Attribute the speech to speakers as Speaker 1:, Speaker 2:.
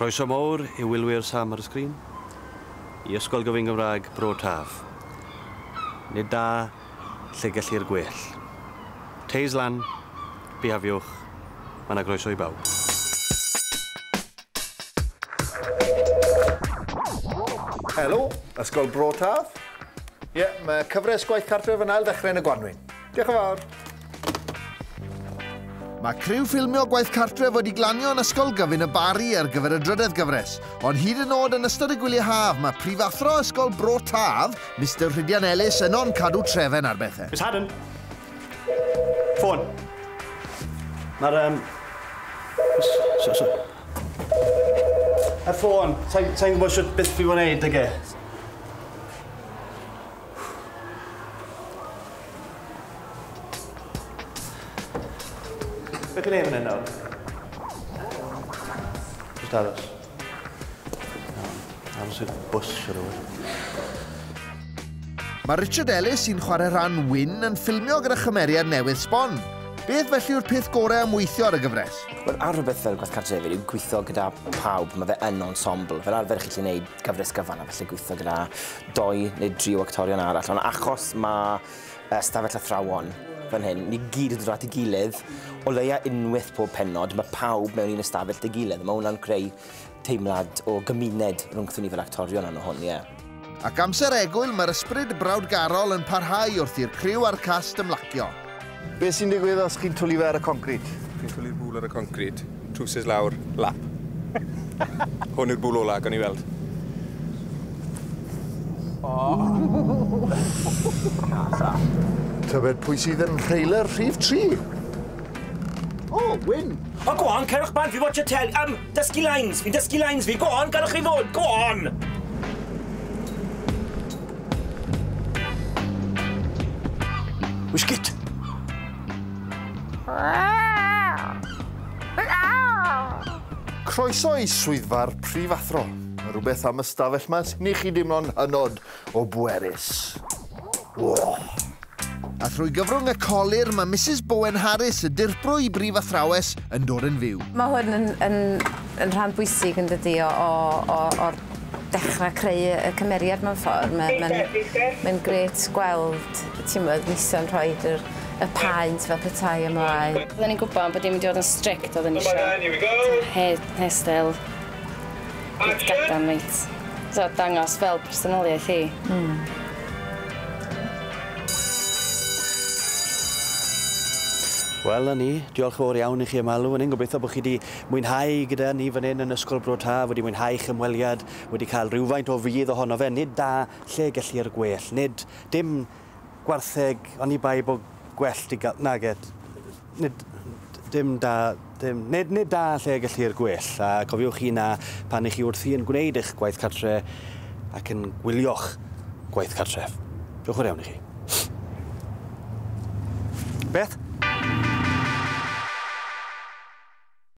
Speaker 1: Croeso mowr i wylwyr Sam ar y sgrin, i Ysgol Gyfun Gymraeg Bro Taf. Nid da lle gellir gwell. Teis lan, bihafiwch, mae yna groeso i bawb.
Speaker 2: Helo, Ysgol Bro Taf. Ie, yeah, mae cyfres gwaith cartref yn ail ddechrau yn y gwanwyn. Diolch yn fawr.
Speaker 3: Mae criw ffilmio gwaith cartref wedi glanio yn Ysgol Gyfun y Barri ar gyfer y drydedd gyfres, ond hyd yn oed yn ystod y gwyliau haf, mae prifathro Ysgol Bro Taf, Mr Rhydian Ellis, yno'n cadw trefen ar bethau.
Speaker 1: Miss Haddon! Ffôn! Mae'r... So. Y ffôn! Sa'n gwybod sut beth fi fod wneud, ag e? Beth chi'n neud fan hyn nawr? Just aros. Aros i'r bws, siwr o fod.
Speaker 3: Mae Richard Ellis sy'n chwarae rhan Wyn yn ffilmio gyda chymeriad newydd sbon. Beth felly yw'r peth gorau am weithio ar y gyfres?
Speaker 4: Wel, ar rhywbeth fel gwaith cartref yw gweithio gyda pawb, mae fe yn ensemble. Fel arfer chi'n gallu gwneud gyfres gyfan a felly gweithio gyda 2 neu 3 o actorion arall. Ond achos mae stafell athrawon fan hyn, ni gyd yn dod at ei gilydd, o leia unwaith pob pennod, mae pawb mewn un ystafell dy gilydd. Mae hwnna'n creu teimlad o gymuned rhwngthyn ni fel actorion arno hwn, ie.
Speaker 3: Ac amser egwyl, mae'r ysbryd brawdgarol yn parhau wrth i'r criw a'r cast ymlacio.
Speaker 2: Be sy'n digwydd os chi'n twlu fe ar y concrit?
Speaker 5: Chi'n twlu'r bŵl ar y concrit, trwsus lawr, lap. Hwn yw'r bŵl ola, gawn ni weld.
Speaker 2: Oh. Tybed pwy sydd yn rheiler rhif 3? O, Wyn!
Speaker 6: O, go on, cerwch bant, fi watch y teli. Dysgu lines, fi'n dysgu lines fi. Go on, gadwch chi fod, go on!
Speaker 1: Wisgit!
Speaker 2: Croeso i swyddfa'r prifathro. Mae rhywbeth am ystafell ma sy'n i chi deimlo'n hynod o bwerus. Wow.
Speaker 3: A thrwy gyfrwng y colur, mae Mrs Bowen Harris, y dirprwy brifathrawes, yn dod yn fyw.
Speaker 7: Mae hwn yn rhan bwysig yn dydi o'r dechrau creu y cymeriad mewn ffordd. Mae'n grêt gweld, ti'n gwybod, Nisa'n rhoi y paent fel petai ymlaen.
Speaker 8: Oedden ni'n gwybod bod ni'n mynd i fod yn strict, oedden ni eisiau hairstyle reit gadarn, reit. So, dangos fel personoliaeth hi.
Speaker 1: Wel, na ni, diolch yn fawr iawn i chi am alw fan hyn. Gobeithio bod chi wedi mwynhau gyda ni fan hyn yn Ysgol Bro Taf, wedi mwynhau eich ymweliad, wedi cael rhywfaint o fudd ohono fe. Nid da lle gellir gwell, nid dim gwartheg, oni bai bod gwellt i gael, nage, nid dim da, dim, nid da lle gellir gwell. A cofiwch chi na pan i chi wrthi yn gwneud eich gwaith cartre ac yn gwylio'ch gwaith cartref. Diolch yn fawr iawn i chi. Beth?